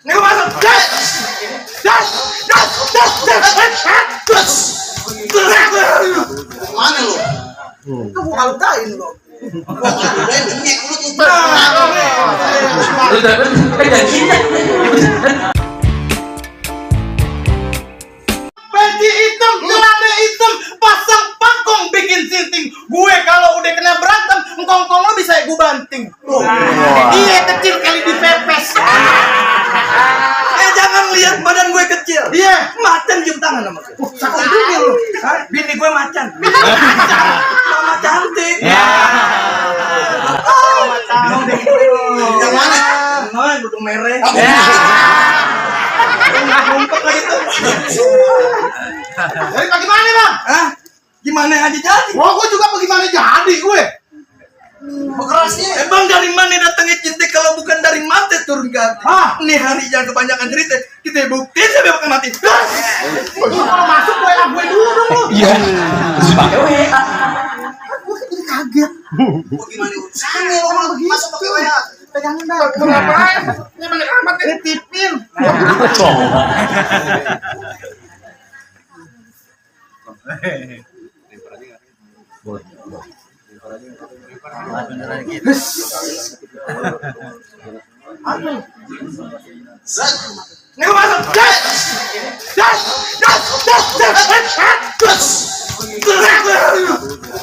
Nego masuk. Mana lu? Itu gua kaludain lu. Gua kaludain ngek lu tuh. Peci hitam, celana hitam, pasang pakong bikin sinting. Gue kalau udah kena berantem, engkong-engkong lo bisa gue banting. Iya kecil kali dipepes. Jangan lihat badan gue kecil. Iya, macan cium tangan sama gue. Sakit juga lu. Bini gue macan. Mama cantik. Yang mana? Nah, duduk merah. Ngumpet lagi tuh. Jadi bagaimana bang? Hah? Gimana aja jadi? Oh, gue juga bagaimana jadi gue? Berkerasnya. Emang dari mana datangnya cinta kalau bukan dari mati turun ke hati? Ah, nih hari jangan kebanyakan cerita. Kita buktiin sampai makan mati. Kalau masuk WA gue dulu dong lu. Iya. Pakai WA. Gue jadi kaget. Bagaimana urusannya orang begini? Masuk pakai WA. Pegangin dah. Ngapain? Ini banyak amat ini tipin. Nego masuk.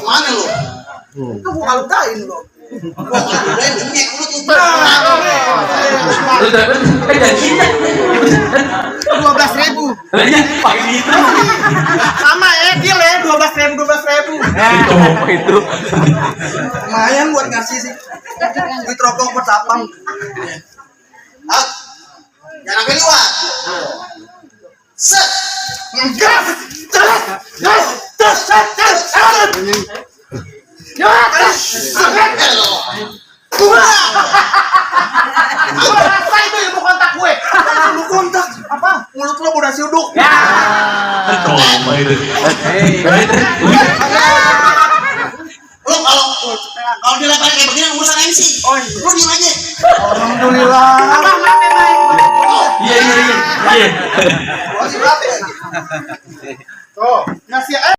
Mana lu? Itu gua kaludain lu. Gua kaludain ngek lu tuh. 12.000. Sama ya, deal ya 12.000. Itu. Lumayan buat ngasih sih. Duit rokok buat sapang. Jangan sampai lewat. Set. Gas. Rasa itu ilmu kontak gue. Ilmu kontak apa? Mulut lo udah siuduk. Lo kalau dilempar kayak begini urusan MC. Oh, lu diem aja. Alhamdulillah. Iya. Tuh, ngasih